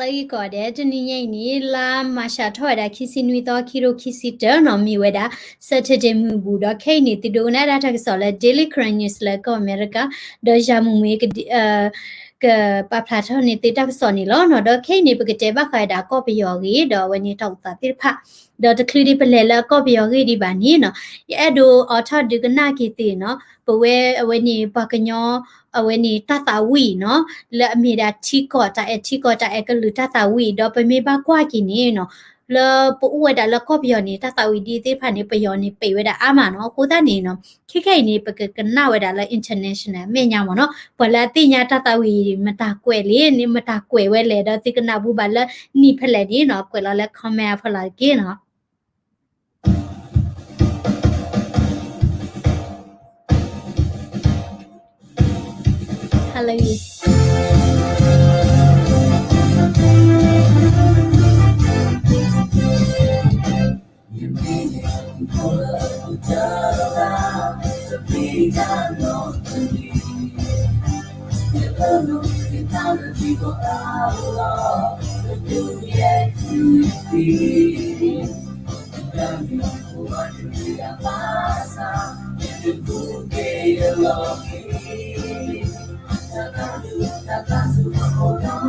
လၢဂ့ၢ်ကီးဒဲး တနံၤညါအံၤန့ၣ် လါမၤရှးထီၣ်ဝဲဒၣ် ခံဆံနွံသီ ခံကထိခံဆံတၢနီၤ မ့ၢ်ဝဲဒၣ် Saturday မုၢ်ဘူၣ်ဒီး ခဲအံၤန့ၣ် သုဒိကနၣ်ဒၣ်တၢ်ကစီၣ်လၢ Daily Karen News လၢကီၢ်အမဲရကၤ ဒီးယၤမုၢ်မ့ၢ် ကပာ်ဖျါထီၣ်န့ၢ်သုတၢ်ကစီၣ်န့ၣ်လီၤနီၤ. ဒီးခဲအံၤန့ၣ် ပကတဲဘၣ်ဃးဝဲဒၣ်ကီၢ်ပယီၤအဂ့ၢ် ဒီးအဝဲန့ၣ်တၢ်အိၣ်သးသ့ၣ်တဖၣ် ဒီးတချုးဒံးပလဲၤလၢကီၢ်ပယီၤအဂ့ၢ်ဒံးဘၣ်န့ၣ်နီၤ ယအဲၣ်ဒိးအိးထီၣ်ဒုးကနၣ်က့ၤသုနီၤ ပဝဲအဝဲန့ၣ်ပှၤကညီ အဝဲန့ၣ်တၢ်သးဝံၣ်နီၤ လၢအမ့ၢ်ဒၣ်ထံကီၢ် တၢ်အဲၣ်ထံကီၢ် တၢ်အဲၣ်ကလုာ်တၢ်သးဝံၣ် ဒီးပမ့ၢ်ဘၣ်ကွၢ်က့ၤန့ၣ်နီၤ လၢပအိၣ်ဝဲဒၣ်လၢကီၢ်ပယီၤန့ၣ် တၢ်သးဝံၣ်ဒ်သ့ၣ်တဖၣ်န့ၣ် ပယီၤန့ၣ် ပံးဝဲဒၣ်အါမးနီၤ. အဃိသတးန့ၣ်နီၤ ခဲခဲအံၤန့ၣ် ပကကနၣ်ဝဲဒၣ်လၢ international အမဲာ်ညါမ့ၢ်နီၤ ပှၤလၢအသ့ၣ်ညါတၢ်သးဝံၣ် မတၤကွဲးလံန့ၣ် မတၤကွဲးဝဲလဲၣ် ဒီးသုကနၣ်ဘူဘၣ်လၢနံၣ်ဖဲလဲၣ်န့ၣ်နီၤ ကွဲးလီၤလၢ comment အဖီလာ်တက့ၢ်နီၤ. Hello.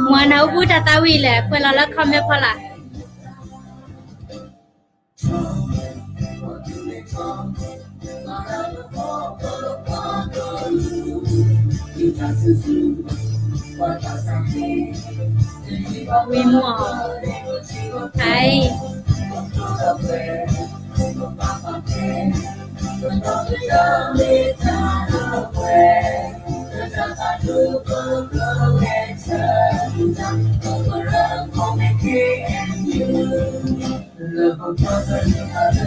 မ့ၢ်နအိၣ်ဘူးတၢ်သးဝံၣ်လဲၣ် ကွဲးလီၤလၢ comment ဖီလာ်. ဝံၤမီၢ် ဟဲ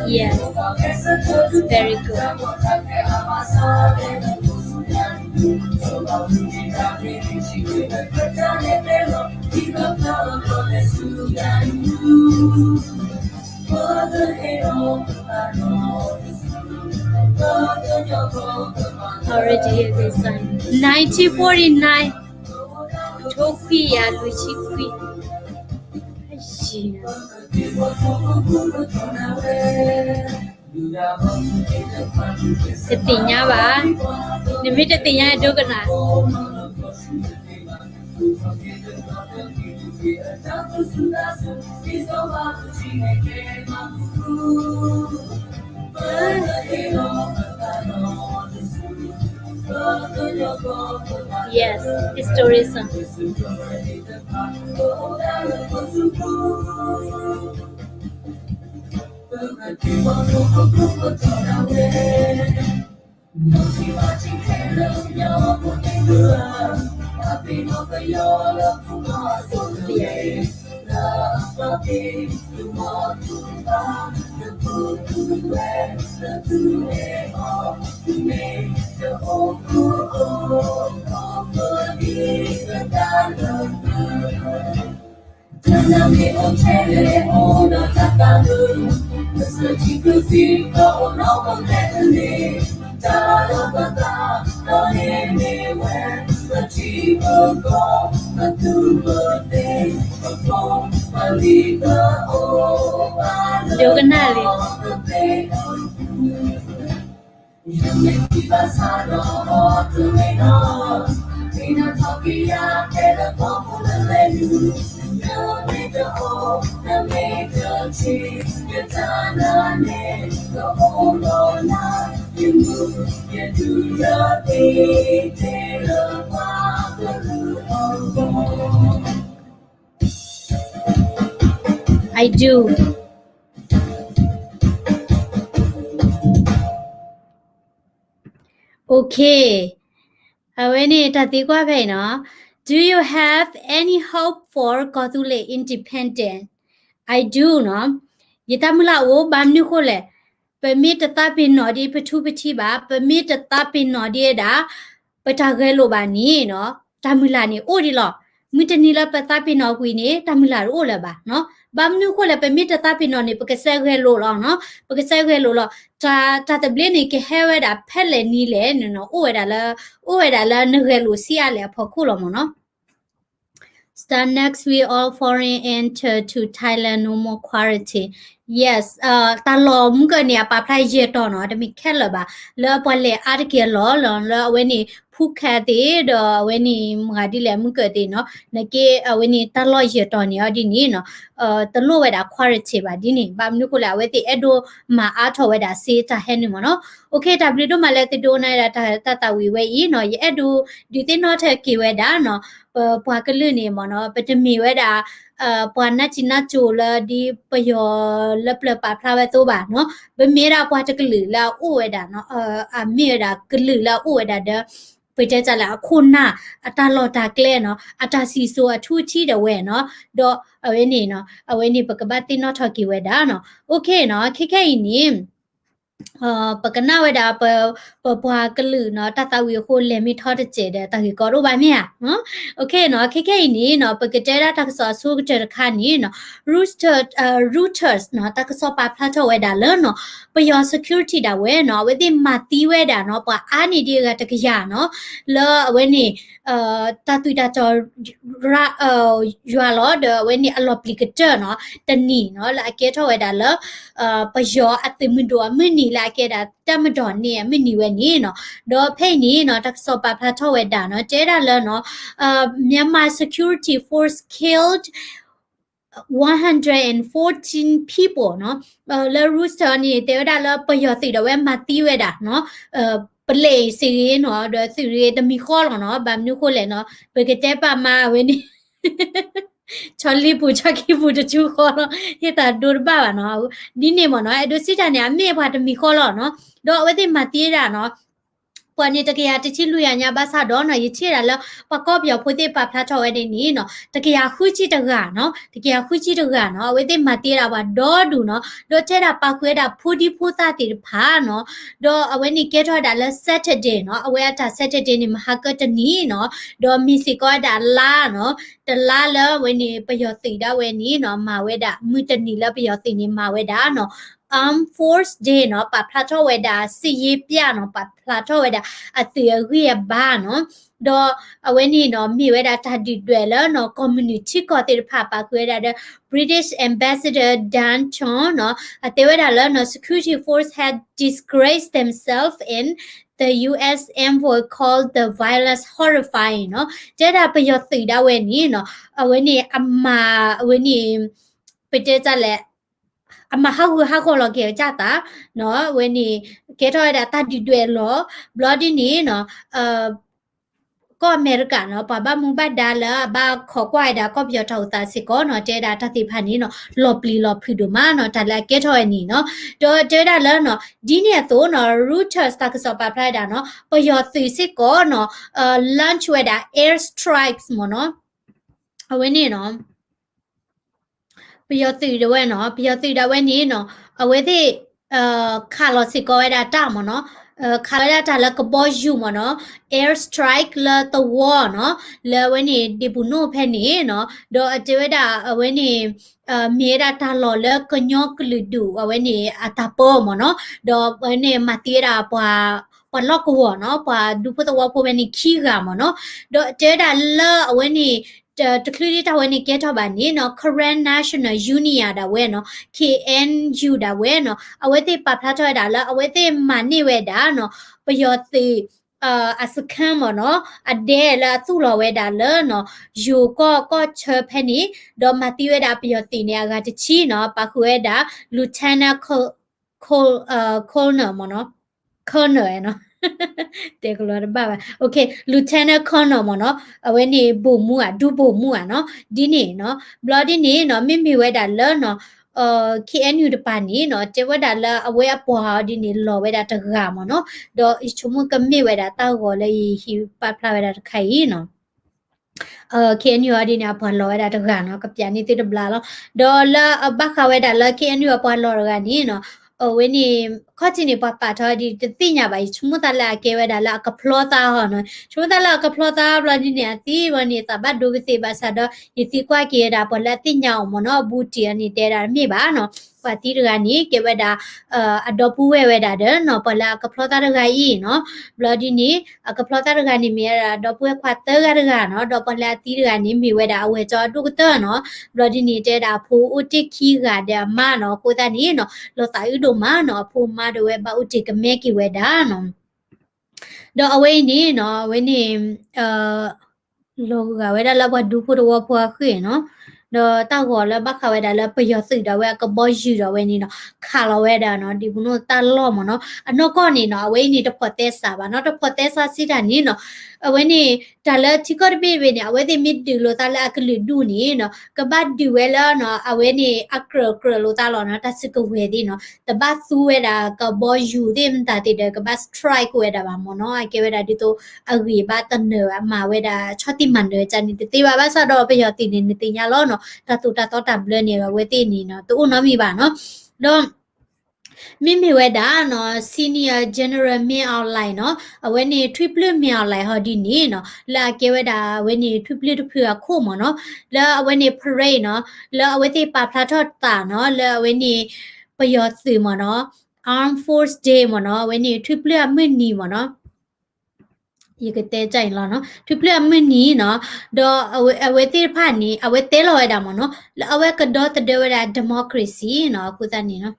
Yes, it's very good. Already this time. Nineteen forty-nine. ထိခွံကယၤလွံၢ်ဆံခွံ. တသ့ၣ်ညါဘၣ်. နမ့ၢ်တသ့ၣ်ညါဒိကနၣ်. Yes, historic song. I do. Okay. အဝဲန့ၣ် တၢ်သံကွၢ်ဖဲအံၤနီၤ. Do you have any hope for ကီၢ်သူလ့ၤ independent? I do နီၤ. ယတၢ်မုၢ်လၢ်အိၣ် ဘၣ်မနုၤဃိလဲၣ်. ပမ့ၢ်တသးပ့ၤနီၣ်ဒ်ပထူပထံးဘၣ်, ပမ့ၢ်တသးပ့ၤနီၣ်ဒ်ဝဲဒၣ် ပတၢ်ဂဲၤလိာ်ဘၣ်န့ၣ်နီၤ, တၢ်မုၢ်လၢ်န့ၣ်အိၣ်ဒံးလီၤ. မုၢ်တနံၤလၢပသးပ့ၤနီၣ်ကွံာ်န့ၣ် တၢ်မုၢ်လၢ်တအိၣ်လၢၤဘၣ်နီၤ. ဘၣ်မနုၤဃိလဲၣ် ပမ့ၢ်တသးပ့ၤနီၣ်န့ၣ် ပကစၢ်ဂဲၤလိာ်လီၤနီၤ, ပကစၢ်ဂဲၤလိာ်လီၤ. တၢ် တၢ်သဘျ့န့ၣ် ကဟဲဝဲဒၣ်ဖဲလဲၣ်နံၤလဲၣ်န့ၣ်နီၤ, အိၣ်ဝဲဒၣ်လၢ အိၣ်ဝဲဒၣ်လၢနဂဲၤလိာ်ဆံးအါလဲၣ်အဖီခိၣ်လီၤမ့ၢ်နီၤ. Start next week, all foreign enter to Thailand, no more quarantine. Yes, တၢ်လီၢ်မုၢ်ကၢၢ်န့ၣ် အပာ်ဖျါယဲၢ်တီၤနီၤ, တမ့ၢ်ခဲလၢာ်ဘၣ်. လၢပှၤလဲၤအါတက့ၢ်အလီၢ်လီၤ, လၢအဝဲန့ၣ် ဖူခဲသ့ၣ်ဒီး အဝဲန့ၣ်မၤဒ်လဲၣ်မုၢ်ကၢၢ်သ့ၣ်နီၤ, နက့အဝဲန့ၣ်တၢ်လီၢ်ယဲၢ်တီၤန့ၣ်အီၤဒ်န့ၣ်နီၤ, တလိၣ်ဝဲဒၣ် quarantine ဘၣ်ဒ်န့ၣ်. ဘၣ်မနုၤဃိလဲၣ် အဝဲသ့ၣ်အဲၣ်ဒိးမၤအါထီၣ်ဝဲဒၣ်စ့တၢ်ဟဲနုာ်မ့ၢ်နီၤ. အိၣ်ခ့ တၢ်ဘျုးဒိၣ်မးလၢသုဒိကနၣ်ဝဲဒၣ်တၢ်သးဝံၣ်ဝဲအံၤနီၤ, ယအဲၣ်ဒိးဒုးသ့ၣ်နီၣ်ထီၣ်က့ၤဝဲဒၣ်နီၤ, ပပှၤကလုာ်န့ၣ်မ့ၢ်နီၤ, ပတမ့ၢ်ဝဲဒၣ် ပှၤနၢ်စံၣ်နၢ်စိၤလၢဒ်ပယီၤလၢပျၢၤပာ်ဖျါဝဲအသိးဘၣ်နီၤ, ပမ့ၢ်ဝဲဒၣ်ပှၤတကလုာ်လၢအအိၣ်ဝဲဒၣ်နီၤ, အမ့ၢ်ဝဲဒၣ်ကလုာ်လၢအအိၣ်ဝဲဒၣ်ဒီး ပတဲတၢ်လၢအခိၣ်နၢ် အတၢ်လီၢ်တၢ်ကျဲနီၤ, အတၢ်စံၣ်စိၤအထူအထံးဒၣ်ဝဲနီၤ, ဒီးအဝဲန့ၣ်နီၤ, အဝဲန့ၣ်ပကဘၣ်သ့ၣ်နီၣ်ထီၣ်က့ၤဝဲဒၣ်နီၤ. အိၣ်ခ့နီၤ, ခဲခဲအံၤန့ၣ် ပကနၣ်ဝဲဒၣ် ပပှၤကလုာ်နီၤ, တၢ်သးဝံၣ်အဃိလဲၤမ့ၢ်ထီတစဲးဒီး တၢ်ဂ့ၢ်ကီဒိၣ်ဘၣ်မ့ၢ်ဧါ. အိၣ်ခ့နီၤ, ခဲခဲအံၤန့ၣ်နီၤ, ပကတဲဒၣ်တၢ်ကစီၣ်အဆိကတၢၢ်တခါန့ၣ်နီၤ, Reuters, Reuters နီၤ, တၢ်ကစီၣ်ပာ်ဖျါထီၣ်ဝဲဒၣ်လၢနီၤ, ပယီၤ security ဒၣ်ဝဲနီၤ, အဝဲသ့ၣ်မၤသံဝဲဒၣ်နီၤ, ပှၤအါန့ၢ်ဒံးအဂၤတကယၤနီၤ, လၢအဝဲန့ၣ် တၢ်သူၣ်တၢ်တီၤ ယွၤလီၤ ဒီးအဝဲန့ၣ်အလီၤပျံၤကတၢၢ်နီၤ, တနံၤနီၤ, လၢအကဲထီၣ်ဝဲဒၣ်လၢ ပယီၤအသုးမုၢ်ဒိၣ်အမုၢ်နံၤ လၢအကဲဒၣ် တပ်မတော်နေ့ အမုၢ်နံၤဝဲန့ၣ်နီၤ. ဒီးဖဲအံၤန့ၣ်နီၤ, တၢ်ကစီၣ်ပာ်ဖျါထီၣ်ဝဲဒၣ်နီၤ, တဲဒၣ်လၢနီၤ, Myanmar security force killed one hundred and fourteen people နီၤ. လၢ Reuters န့ၣ် တဲဝဲဒၣ်လၢပယီၤသုးဒၣ်ဝဲမၤသံဝဲဒၣ်နီၤ, ပလဲၤစ့ၢ်ဂ့ၤနီၤ, ဒီးသုးဂ့ၤတမံၤဃီလီၤနီၤ. ဘၣ်မနုၤဃိလဲၣ်နီၤ, ပကတဲပာ်မၤဝဲန့ၣ် ဆီလံပူၤ ဆီခံပူၤတဆူဃီလီၤ, ဟ့ၣ်သးဒိတဘၣ်ဘၣ်နီၤ. ဒ်န့ၣ်မ့ၢ်နီၤ, အဲၣ်ဒိးစံးတၢ်န့ၣ် အမ့ၢ်ပှၤတမံၤဃီလီၤနီၤ. ဒီးအဝဲသ့ၣ်မၤသံဝဲဒၣ်နီၤ, ပှၤန့ၣ်တကယၤတဆံလွံၢ်ဂၤညါဘၣ်ဆၣ်ဒီးနီၤ, ယထံၣ်ဒၣ်လၢ ပှၤကီၢ်ပယီၤဖိသ့ၣ်ပာ်ဖျါထီၣ်ဝဲဒၣ်န့ၣ်နီၤ, တကယၤဃုဆံတဂၤနီၤ, တကယၤဃုဆံတဂၤနီၤ, အဝဲသ့ၣ်မၤသံဝဲဒၣ်ပှၤဒီဒူၣ်နီၤ, ဒီးတဲဒၣ်ပာ်ဃုာ်ဝဲဒၣ်ဖိဒံဖိသၣ်သ့ၣ်တဖၣ်နီၤ, ဒီးအဝဲန့ၣ်ကဲထီၣ်ဝဲဒၣ်လၢ Saturday နီၤ, အဝဲအတၢ် Saturday န့ၣ် မဟါကတနံၤနီၤ, ဒီးမ့ၢ်စ့ၢ်ကီးဝဲဒၣ်လါနီၤ, တလါလၢအဝဲန့ၣ် ပယီၤသုးဒၣ်ဝဲန့ၣ်နီၤ, မၤဝဲဒၣ် မုၢ်တနံၤလၢပယီၤသုးန့ၣ်မၤဝဲဒၣ်နီၤ, Armed Force Day နီၤ, ပာ်ဖျါထီၣ်ဝဲဒၣ် စစ်ရေးပြ နီၤ, ပာ်ဖျါထီၣ်ဝဲဒၣ်အသုးအဂံၢ်အဘါနီၤ, ဒီးအဝဲန့ၣ်နီၤ, မ့ၢ်ဝဲဒၣ်တၢ်ဒုၣ်ဒွဲၣ်လၢနီၤ, ကီၢ်မုၢ်နုာ်ထံကီၢ်သ့ၣ်တဖၣ် ပာ်ဃုာ်ဝဲဒၣ်ဒီး British Ambassador Dan Chong နီၤ, အတဲဝဲဒၣ်လၢနီၤ, security force had disgraced themselves in the U S envoy called the violence horrifying နီၤ, တဲဒၣ်ပယီၤသုးဒၣ်ဝဲန့ၣ်နီၤ, အဝဲန့ၣ်အမၤ, အဝဲန့ၣ် ပတဲတၢ်လဲၣ်, အမၤဟးဂူာ်ဟးဂီၤလီၤက့ၤအကၢ်သးနီၤ, အဝဲန့ၣ် ကဲထီၣ်ဝဲဒၣ်တၢ်ဒုၣ်ဒွဲၣ်လီၤ. ဘျီဒ်န့ၣ်နီၤ, ကီၢ်အမဲရကၤနီၤ, ပှၤဘၣ်မူဘၣ်ဒါလၢအဘၣ်ခိးကွၢ်ဝဲဒၣ်ကီၢ်ပယီၤတၢ်အိၣ်သးစ့ၢ်ကီးနီၤ, တဲဒၣ်တၢ်သ့ၣ်တဖၣ်န့ၣ်နီၤ, လီၤပျံၤလီၤဖုးဒိၣ်မးနီၤ, တၢ်လၢအကဲထီၣ်ဝဲန့ၣ်နီၤ. ဒီးတဲဝဲဒၣ်လၢနီၤ, ဒ်န့ၣ်အသိးနီၤ, Reuters တၢ်ကစီၣ်ပာ်ဖျါဝဲဒၣ်နီၤ, ပယီၤသုးစ့ၢ်ကီးနီၤ, launch ဝဲဒၣ် air strikes မ့ၢ်နီၤ, အဝဲန့ၣ်နီၤ ပယီၤသုးဒၣ်ဝဲနီၤ, ပယီၤသုးဒၣ်ဝဲန့ၣ်နီၤ, အဝဲသ့ၣ် ခးလီၤစ့ၢ်ကီးဝဲဒၣ်တၢ်မ့ၢ်နီၤ, ခးဝဲဒၣ်တၢ်လၢကဘီယူၤမ့ၢ်နီၤ, air strike လၢသဝီနီၤ, လၢအဝဲန့ၣ် ဒ့ၣ်ပူၤနိၣ်ဖဲန့ၣ်နီၤ, ဒီးအတဲဝဲဒၣ်အဝဲန့ၣ် မ့ၢ်ဝဲဒၣ်တၢ်လီၢ်လၢကညီကလုာ်ဒူၣ် အဝဲန့ၣ်အတၢ်ပၢမ့ၢ်နီၤ, ဒီးအဝဲန့ၣ်မၤသံဝဲဒၣ် ပှၤလီၢ်ကဝီၤနီၤ, ပှၤဒူဖိသဝီဖိဖဲန့ၣ်ခံဂၤမ့ၢ်နီၤ, ဒီးတဲဝဲဒၣ်လၢအဝဲန့ၣ် တချုးဒ်တၢ်ဝဲန့ၣ်ကဲထီၣ်ဘၣ်န့ၣ်နီၤ, Karen National Union ဒၣ်ဝဲနီၤ, K N U ဒၣ်ဝဲနီၤ, အဝဲသ့ၣ်ပာ်ဖျါထီၣ်ဝဲဒၣ်လၢ အဝဲသ့ၣ်မၤန့ၢ်ဝဲဒၣ်နီၤ, ပယီၤသုး အစခန်းမ့ၢ်နီၤ, အဒဲလၢအသူၣ်လီၤဝဲဒၣ်လၢနီၤ, ယိၤကီၢ်ကီၢ်ဆၢဖဲန့ၣ်, ဒီးမၤသံဝဲဒၣ်ပယီၤသုးန့ၣ်အဂၤတဆံနီၤ, ပာ်ဃုာ်ဝဲဒၣ် Lieutenant Col- Col- အ Colonel မ့ၢ်နီၤ, Colonel နီၤ, တဲကလီတဘၣ်ဘၣ်, Lieutenant Colonel မ့ၢ်နီၤ, အဝဲန့ၣ် ဗိုလ်မှူး ဧါ, ဒုဗိုလ်မှူး ဧါနီၤ, ဒ်န့ၣ်နီၤ, ဘျီဒ်န့ၣ်နီၤ, မ့မ့ၢ်ဝဲဒၣ်လၢနီၤ K N U တပၤန့ၣ်နီၤ, တဲဝဲဒၣ်လၢအဝဲအပှၤအီၤဒ်န့ၣ် လီၤဝဲဒၣ်တဂၤမ့ၢ်နီၤ, ဒီးယဆိကမိၣ်ကမ့ၢ်ဝဲဒၣ်တၢ်ဂီၤလၢယဟံးပာ်ဖျါဝဲဒၣ်တခါအံၤနီၤ, K N U အီၤဒ်န့ၣ် အပှၤလီၤဝဲဒၣ်တဂၤနီၤ, ကပျးန့ၢ်သုတဘျီလီၤ, ဒီးလၢအဘၣ်ဃးဝဲဒၣ်လၢ K N U အပှၤလီၤတဂၤန့ၣ်နီၤ, အဝဲန့ၣ် ခီၣ်ထံးန့ၣ် ပှၤပာ်ထီၣ်ဒ်တသ့ၣ်ညါဘၣ်, ယဆိကမိၣ်သးလၢအကဲဝဲဒၣ်လၢအကဖျီသးဟီနီၤ, ဆိကမိၣ်သးလၢအကဖျီသးဘျီဒ်န့ၣ် အသံဝဲန့ၣ် သးဘၣ်ဒိပသ့ၣ်ဘၣ်ဆၣ်ဒီး ယသံကွၢ်က့ၤဝဲဒၣ်ပှၤလၢအသ့ၣ်ညါအီၤမ့ၢ်နီၤ, အဘူးတံၢ်အီၤန့ၣ် တဲဒၣ်တမ့ၢ်ဘၣ်နီၤ ပှၤသံတဂၤန့ၣ် ကဲဝဲဒၣ် အဒီပုၢ်ဝဲၢ်ဝဲဒၣ်ဒီးနီၤ ပှၤလၢအကဖျီသးတဂၤအံၤနီၤ, ဘျီဒ်န့ၣ် အကဖျီသးတဂၤန့ၣ်မ့ၢ်ဝဲဒၣ်ဒီပုၢ်ဝဲၢ်ခွါသၢဂၤတဂၤနီၤ, ဒီးပှၤလၢအသံတဂၤန့ၣ်မ့ၢ်ဝဲဒၣ်အဝဲၢ်ကၠီအဒိၣ်ကတၢၢ်နီၤ, ဘျီဒ်န့ၣ် တဲဒၣ်အဖိအိၣ်တ့ၢ်ခံဂၤဒီးအမါနီၤ, အဃိသတးန့ၣ်နီၤ လီၤသးအုးဒိၣ်မးနီၤ, အဖိအမါဒီးဝဲဘၣ်အိၣ်တ့ၢ်ကမဲက့ၤဝဲဒၣ်နီၤ. ဒီးအဝဲအံၤန့ၣ်နီၤ အဝဲန့ၣ် လီၤဂာ်ဝဲဒၣ်လၢပှၤဒူဖိတဝီဖိအဃ့ၢ်နီၤ, ဒီးတၢ်ဂီၤလၢဘၣ်ဃးဝဲဒၣ်လၢပယီၤသုးဒီးဝဲအကဘီယူၤဒီးဝဲန့ၣ်နီၤ ခးလီၤဝဲဒၣ်နီၤ ဒ်ပနီၣ်တၢ်လီၢ်မ့ၢ်နီၤ, အနီၢ်ကီၢ်န့ၣ်နီၤ အဝဲအံၤန့ၣ်တဖိးသဲစးဘၣ်နီၤ, တဖိးသဲစးစံးတၢ်န့ၣ်နီၤ, အဝဲန့ၣ် တၢ်လၢထံကီၢ်တဘ့ၣ်တဘ့ၣ်န့ၣ် အဝဲသ့ၣ်မ့ၢ်ဒုးလိာ်သးလၢအကလုာ်ဒူၣ်န့ၣ်နီၤ ကဘၣ်ဒုးဝဲလၢနီၤ အဝဲန့ၣ် အကြၢးကြၢးလိာ်သးလီၤနီၤ, တၢ်စုကဝဲၤသ့ၣ်နီၤ တဘၣ်သူဝဲဒၣ်ကဘီယူၤသ့ၣ်မတၤသ့ၣ်ဒီး ကဘၣ် strike ဝဲဒၣ်ဘၣ်မ့ၢ်နီၤ, အကဲဝဲဒၣ်ဒ်သိး အဂံၢ်ဘါတနၢၤဘၣ် မၤဝဲဒၣ်ဆီၣ်တံၢ်မၤနၢၤကန့ၣ် တသ့ဘၣ်, ဘၣ်ဆၣ်ဒီးပယီၤသုးန့ၣ် နသ့ၣ်ညါလီၤနီၤ, တၢ်သိၣ်တၢ်သီတၢ်ဘျၢန့ၣ် အဝဲသ့ၣ်န့ၣ်နီၤ တအိၣ်နီတမံၤဘၣ်နီၤ, ဒီး မ့မ့ၢ်ဝဲဒၣ်နီၤ Senior General Min Aung Hlaing နီၤ, အဝဲန့ၣ်ထွံၣ်ပျုၢ် Min Aung Hlaing ဟီဒ်န့ၣ်နီၤ လၢအကဲဝဲဒၣ် အဝဲန့ၣ်ထွံၣ်ပျုၢ်တဖုအခိၣ်မ့ၢ်နီၤ, လၢအဝဲန့ၣ် parade နီၤ, လၢအဝဲသ့ၣ်ပာ်ဖျါထီၣ်သးနီၤ လၢအဝဲန့ၣ် ပယီၤသုးမ့ၢ်နီၤ Armed Force Day မ့ၢ်နီၤ, အဝဲန့ၣ်ထွံၣ်ပျုၢ်အမုၢ်နံၤမ့ၢ်နီၤ ယကတဲတၢ်အံၤလီၤနီၤ, ထွံၣ်ပျုၢ်အမုၢ်နံၤနီၤ, ဒီးအဝဲသ့ၣ်တဖၣ်န့ၣ် အဝဲတဲလီၤဝဲဒၣ်မ့ၢ်နီၤ လၢအဝဲကဒီသဒၢဝဲဒၣ် democracy နီၤ, အဃိသတးန့ၣ်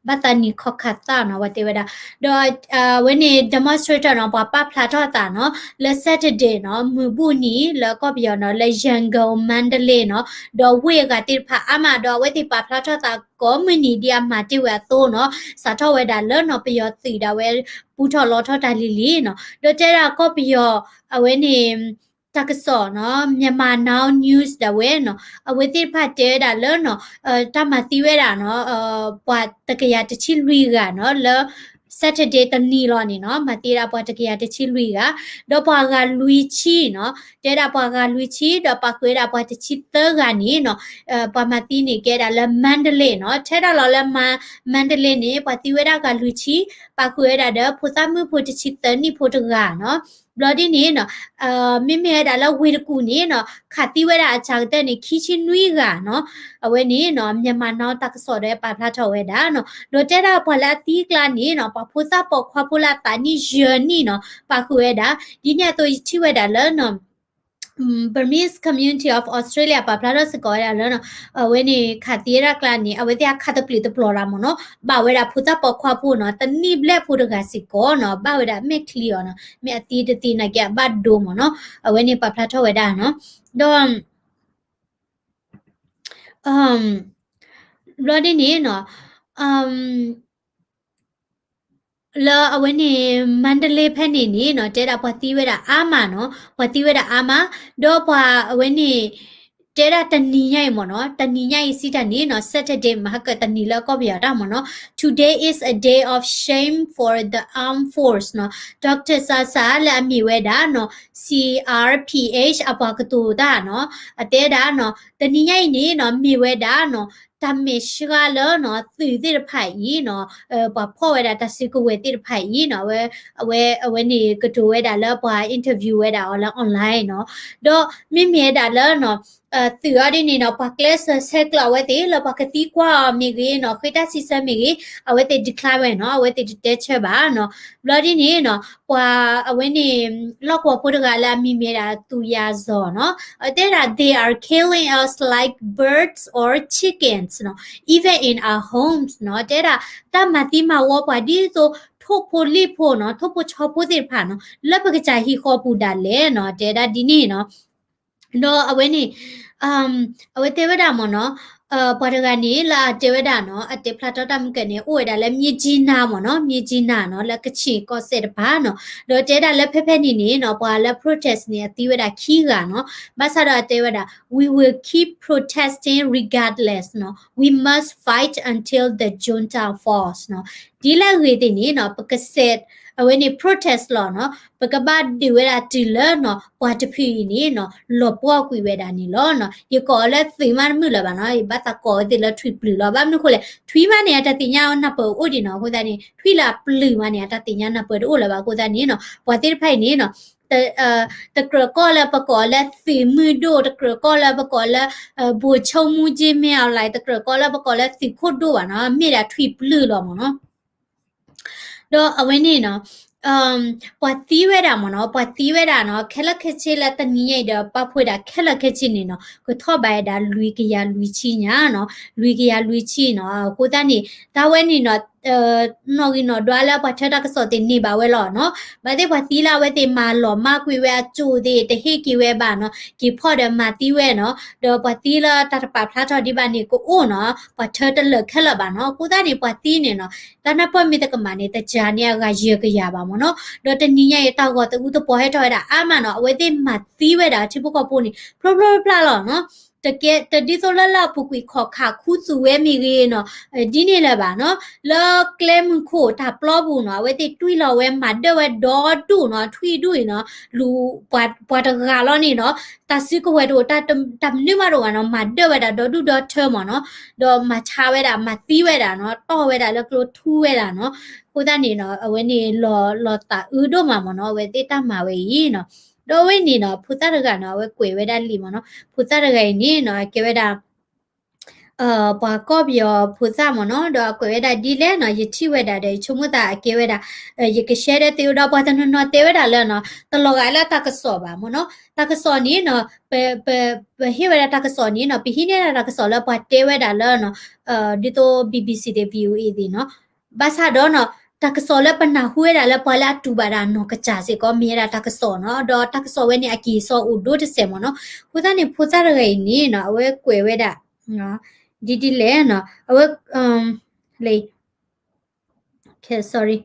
ဘၣ်သးနံၤခီခးသၣ်နီၤ ပှၤတဲဝဲဒၣ်, ဒီးအဝဲန့ၣ် demonstrator နီၤ ပှၤပာ်ဖျါထီၣ်သးနီၤ လၢ Saturday နီၤ မုၢ်ဘူၣ်နံၤ လၢကီၢ်ပယီၤနီၤ လၢ Yangon Mandalay နီၤ, ဒီးဝ့ၢ်အဂၤသ့ၣ်တဖၣ်အါမး ဒီးအဝဲသ့ၣ်ပာ်ဖျါထီၣ်သးကိးမုၢ်နံၤဒ်အမၤတ့ၢ်ဝဲအသိးနီၤ, စးထီၣ်ဝဲဒၣ်လၢနီၤ ပယီၤသုးဒၣ်ဝဲ ပူထီၣ်လီထီၣ်တၢ်လံၤလံၤနီၤ, ဒီးတဲဒၣ်ကီၢ်ပယီၤ အဝဲန့ၣ် တၢ်ကစီၣ်နီၤ Myanmar Now News ဒၣ်ဝဲနီၤ အဝဲသ့ၣ်တဖၣ်တဲဝဲဒၣ်လၢနီၤ တၢ်မၤသံဝဲဒၣ်နီၤ ပှၤတကယၤတဆံလွံၢ်ဂၤနီၤ လၢ Saturday တနံၤလီၤန့ၣ်နီၤ မၤသံဝဲဒၣ်ပှၤတကယၤတဆံလွံၢ်ဂၤ, ဒီးပှၤဂၤလွံၢ်ဆံနီၤ တဲဒၣ်ပှၤဂၤလွံၢ်ဆံ ဒီးပာ်ဃုာ်ဝဲဒၣ်ပှၤတဆံသၢဂၤန့ၣ်နီၤ ပှၤမၤသံန့ၣ်ကဲဒၣ်လၢ Mandalay နီၤ ထဲဒၣ်လီၤလၢ Mandalay န့ၣ် ပှၤသံဝဲဒၣ်ဂၤလွံၢ်ဆံ ပာ်ဃုာ်ဝဲဒၣ်ဒီးဖိသၣ်မုၣ်ဖိတဆံသၢနံၣ်ဖိတဂၤနီၤ ဘျီဒ်န့ၣ်နီၤ မ့မ့ၢ်ဝဲဒၣ်လၢဝ့ၢ်တကူၣ်န့ၣ်နီၤ ခးသံဝဲဒၣ်အစှၤကတၢၢ်န့ၣ် ခံဆံနွံဂၤနီၤ, အဝဲန့ၣ်နီၤ Myanmar Now တၢ်ကစီၣ်ဒီးပာ်ဖျါထီၣ်ဝဲဒၣ်နီၤ, ဒီးတဲဒၣ်ပှၤလၢအသံအကျါန့ၣ်နီၤ ပှၤဖိသၣ်ပိာ်ခွါဖိလၢအသးနံၣ်ယဲၢ်နံၣ်နီၤ ပာ်ဃုာ်ဝဲဒၣ်, ဒ်န့ၣ်အသိးယထံၣ်ဝဲဒၣ်လၢနီၤ Burmese Community of Australia ပာ်ဖျါထီၣ်စ့ၢ်ကီးဝဲဒၣ်လၢနီၤ အဝဲန့ၣ်ခးသံဝဲဒၣ်ကျါန့ၣ် အဝဲသ့ၣ်အခးသပျ့ၤတပျီၤလၢ်မ့ၢ်နီၤ ဘၣ်ဝဲဒၣ်ဖိသၣ်ပိာ်ခွါဖိနီၤ တနံၣ်ဘျဲၣ်ဖိတဂၤစ့ၢ်ကီးနီၤ ဘၣ်ဝဲဒၣ်မဲာ်ချံအီၤနီၤ မ့ၢ်အသံတသံနာ်က့အဘၣ်ဒိမ့ၢ်နီၤ အဝဲန့ၣ်ပာ်ဖျါထီၣ်ဝဲဒၣ်နီၤ ဒီး ဘျီဒ်န့ၣ်နီၤ လၢအဝဲန့ၣ် Mandalay ဖဲန့ၣ်န့ၣ်နီၤ တဲဒၣ်ပှၤသံဝဲဒၣ်အါမးနီၤ ပှၤသံဝဲဒၣ်အါမး ဒီးပှၤအဝဲန့ၣ် တဲဒၣ်တနံၤညါအံၤမ့ၢ်နီၤ တနံၤညါအံၤစံးတၢ်န့ၣ်နီၤ Saturday မဟါကတနံၤလၢကီၢ်ပယီၤတၢ်မ့ၢ်နီၤ Today is a day of shame for the armed force နီၤ Doctor Sasa လၢအမ့ၢ်ဝဲဒၣ်နီၤ C R P H အပှၤကတိၤတၢ်နီၤ အတဲဒၣ်နီၤ တနံၤညါအံၤန့ၣ်နီၤ မ့ၢ်ဝဲဒၣ်နီၤ တၢ်မဲာ်ဆှးလၢနီၤ သုးသ့ၣ်တဖၣ်အံၤနီၤ ပှၤဖီၣ်ဝဲဒၣ်တၢ်စုကဝဲၤသ့ၣ်တဖၣ်အံၤနီၤ အဝဲ အဝဲန့ၣ်ကတိၤဝဲဒၣ်လၢပှၤ interview ဝဲဒၣ်အီၤလၢ online နီၤ ဒီးမ့မ့ၢ်ဝဲဒၣ်လၢနီၤ သုးအီၤဒ်န့ၣ်နီၤ ပှၤကျဲးစၢးဆဲးကျိးအဝဲသ့ၣ်လၢပှၤကသံကွၢ်အီၤမ့ၢ်ဂ့ၤနီၤ ဃ့တၢ်စံးဆၢမ့ၢ်ဂ့ၤ အဝဲသ့ၣ် decline ဝဲနီၤ အဝဲသ့ၣ်တတဲဆၢဘၣ်နီၤ ဘျီဒ်န့ၣ်နီၤ ပှၤအဝဲန့ၣ် လီၢ်ကဝီၤဖိတဂၤလၢအမံၤမ့ၢ်ဒၣ်သူယၤစီၤနီၤ အတဲဒၣ် they are killing us like birds or chickens နီၤ even in our homes နီၤ တဲဒၣ် တၢ်မၤသံမၤဝီပှၤဒ်သိး ထိၣ်ဖိလံၣ်ဖိနီၤ ထိၣ်ဖိဆီဖိသ့ၣ်တဖၣ်နီၤ လၢပကစၢ်ဟံၣ်ဃီပူၤဒၣ်လဲာ်နီၤ တဲဒၣ်ဒ်န့ၣ်နီၤ ဒီးအဝဲန့ၣ် အဝဲတဲဝဲဒၣ်မ့ၢ်နီၤ ပှၤတဂၤန့ၣ် လၢအတဲဝဲဒၣ်နီၤ အတဲဖျါထီၣ်တၢ်မုၢ်ကၢၢ်န့ၣ် အိၣ်ဝဲဒၣ်လၢ မြစ်ကြီးနား မ့ၢ်နီၤ မြစ်ကြီးနား နီၤ လၢကချ့ၣ်ကီၢ်စဲၣ်တပၤနီၤ ဒီးတဲဒၣ်လၢဖဲဖဲန့ၣ်န့ၣ်နီၤ ပှၤလၢ protest န့ၣ် အသံဝဲဒၣ်ခံဂၤနီၤ ဘၣ်ဆၣ်ဒီးအတဲဝဲဒၣ် we will keep protesting regardless နီၤ we must fight until the junta falls နီၤ ဒ်လဲၣ်ဂ့ၤသ့ၣ်န့ၣ်နီၤ ပကစဲး အဝဲန့ၣ် protest လီၤနီၤ ပကဘၣ်ဒုးဝဲဒၣ်တုၤလၢနီၤ ပှၤတဖုအံၤန့ၣ်နီၤ လီၤပှီၢ်ကွံာ်ဝဲဒၣ်န့ၣ်လီၤနီၤ ယကိးအီၤလၢသုးမးတမုာ်လၢၤဘၣ်နီၤ ယဘၣ်သးကိးဝဲသ့ၣ်လၢထွံၣ်ပျုၢ်လီၤ ဘၣ်မနုၤဃိလဲၣ် ထွံၣ်မးန့ၣ် အတၢ်သ့ၣ်ညါနၢ်ပၢၢ်အိၣ်ဒံးနီၤ အဃိသတးန့ၣ် ထွံၣ်လၢအပျုၢ်မးန့ၣ် အတၢ်သ့ၣ်ညါနၢ်ပၢၢ်တအိၣ်လၢၤဘၣ် အဃိသတးန့ၣ်နီၤ ပှၤသ့ၣ်တဖၣ်အံၤန့ၣ်နီၤ တကြၢးကိးလၢပကိးလၢသုးမုၢ်ဒိၣ်, တကြၢးကိးလၢပကိးလၢ ဗိုလ်ချုပ်မှူးကြီးမင်းအောင်လှိုင်, တကြၢးကိးလၢပကိးလၢသုးခိၣ်ဒိၣ်ဘၣ်နီၤ, မ့ၢ်ဒၣ်ထွံၣ်ပျုၢ်လီၤမ့ၢ်နီၤ. ဒီးအဝဲန့ၣ်နီၤ ပှၤသံဝဲဒၣ်မ့ၢ်နီၤ, ပှၤသံဝဲဒၣ်နီၤ ခဲလၢာ်ခဲဆ့လၢတနံၤညါအံၤဒီး ပာ်ဖှိၣ်ဒၣ်ခဲလၢာ်ခဲဆ့န့ၣ်နီၤ ကထီၣ်ဘၣ်ဝဲဒၣ်လွံၢ်ကယၤလွံၢ်ဆံညါနီၤ, လွံၢ်ကယၤလွံၢ်ဆံနီၤ. အဃိသတးန့ၣ် တၢ်ဝဲန့ၣ်နီၤ နီၣ်ဂံၢ်နီၣ်ဒွးလၢပှၤထၢတၢ်ကစီၣ်သ့ၣ်န့ၢ်ဘၣ်ဝဲလီၤနီၤ. ဘၣ်သ့ၣ်ပှၤသံလၢအဝဲသ့ၣ်မၤလီၤမၢ်ကွံာ်ဝဲအစိၣ်သ့ၣ် တဟ့ၣ်က့ၤဝဲဘၣ်နီၤ, က့ၤဖီၣ်ဒီးမၤသံဝဲနီၤ. ဒီးပှၤသံလၢတၢ်တပာ်ဖျါထီၣ်ဒံးဘၣ်န့ၣ် ကအိၣ်နီၤ, ပှၤထၢတလၢာ်ခဲလၢာ်ဘၣ်နီၤ. အဃိသတးန့ၣ် ပှၤသံန့ၣ်နီၤ တၢ်နၢ်ပၢၢ်မ့ၢ်တကမၣ်န့ၣ် တကၢန့ၣ်အဂၤယဲၢ်ကယၤဘၣ်မ့ၢ်နီၤ. ဒီးတနံၤညါအံၤ တၢ်ဂီၤသးအူသပှီၤဟဲထီၣ်ဝဲဒၣ်အါမးနီၤ, အဝဲသ့ၣ်မၤသံဝဲဒၣ်ထံဖိကီၢ်ဖိန့ၣ် ဖျိဖျိဖျါဖျါလီၤနီၤ. တကဲ တဒ်သိးလၢလၢအပူၤကွံာ်ခီၣ်ခါခူသူၣ်ဝဲမ့ၢ်ဂ့ၤနီၤ, ဒ်န့ၣ်လၢၤဘၣ်နီၤ. လၢကျဲမုၢ်ခိၣ်တၢ်ပျီပူၤနီၤ အဝဲသ့ၣ်တွံၢ်လီၤဝဲမၤဒၢၣ်ဝဲဒီဒူၣ်နီၤ, ထွံၣ်ဒူၣ်အံၤနီၤ, လူၤပှၤတဂၤလီၤန့ၣ်နီၤ, တၢ်စုကဝဲၤတအိၣ် တၢ်မနုၤမးတအိၣ်ဘၣ်နီၤ, မၤဒၢၣ်ဝဲဒၣ်ဒီဒူၣ်ဒီထၢမ့ၢ်နီၤ. ဒီးမၤဆါဝဲဒၣ် မၤသံဝဲဒၣ်နီၤ, တီၢ်ဝဲဒၣ်လၢကျိထူဝဲဒၣ်နီၤ. အဃိသတးန့ၣ်နီၤ အဝဲန့ၣ်လီၤသးအုးဒိၣ်မးမ့ၢ်နီၤ, အဝဲသ့ၣ်တၢ်မၤဝဲအံၤနီၤ. ဒီးအဝဲန့ၣ်နီၤ ဖိသၣ်တဂၤနီၤ အဝဲကွဲးဝဲဒၣ်လံာ်မ့ၢ်နီၤ, ဖိသၣ်တဂၤအံၤန့ၣ်နီၤ အကဲဝဲဒၣ် ပှၤကီၢ်ပယီၤဖိသၣ်မ့ၢ်နီၤ, ဒီးအကွဲးဝဲဒၣ်ဒ်လဲၣ်နီၤ, ယထံၣ်ဝဲဒၣ်ဒီး ယဆိကမိၣ်သးအကဲဝဲဒၣ် ယက share ဒီးသုဒီးပှၤတနီၤနီၤတဲဝဲဒၣ်လၢနီၤ, တလီၤဂာ်လၢတၢ်ကစီၣ်ဘၣ်မ့ၢ်နီၤ, တၢ်ကစီၣ်န့ၣ်နီၤ ပဟ့ၣ်ဝဲဒၣ်တၢ်ကစီၣ်န့ၣ်နီၤ, ပဟံးန့ၢ်ဒၣ်တၢ်ကစီၣ်လၢပှၤတဲဝဲဒၣ်လၢနီၤ, ဒ်သိး BBC သ့ၣ် VOA သ့ၣ်နီၤ, ဘၣ်ဆၣ်ဒီးနီၤ တၢ်ကစီၣ်လၢပနၢ်ဟူဝဲဒၣ်လၢပှၤလၢအတူၢ်ဘၣ်တၢ်နီၢ်ကစၢ်စ့ၢ်ကီး မ့ၢ်ဝဲဒၣ်တၢ်ကစီၣ်နီၤ, ဒီးတၢ်ကစီၣ်ဝဲန့ၣ် အက့ၢ်အစီအိၣ်ဒိၣ်တစဲးမ့ၢ်နီၤ. အဃိသတးန့ၣ် ဖိသၣ်တဂၤအံၤန့ၣ်နီၤ အဝဲကွဲးဝဲဒၣ် ဒ်ဒ်လဲၣ်နီၤ, အဝဲ လၢ sorry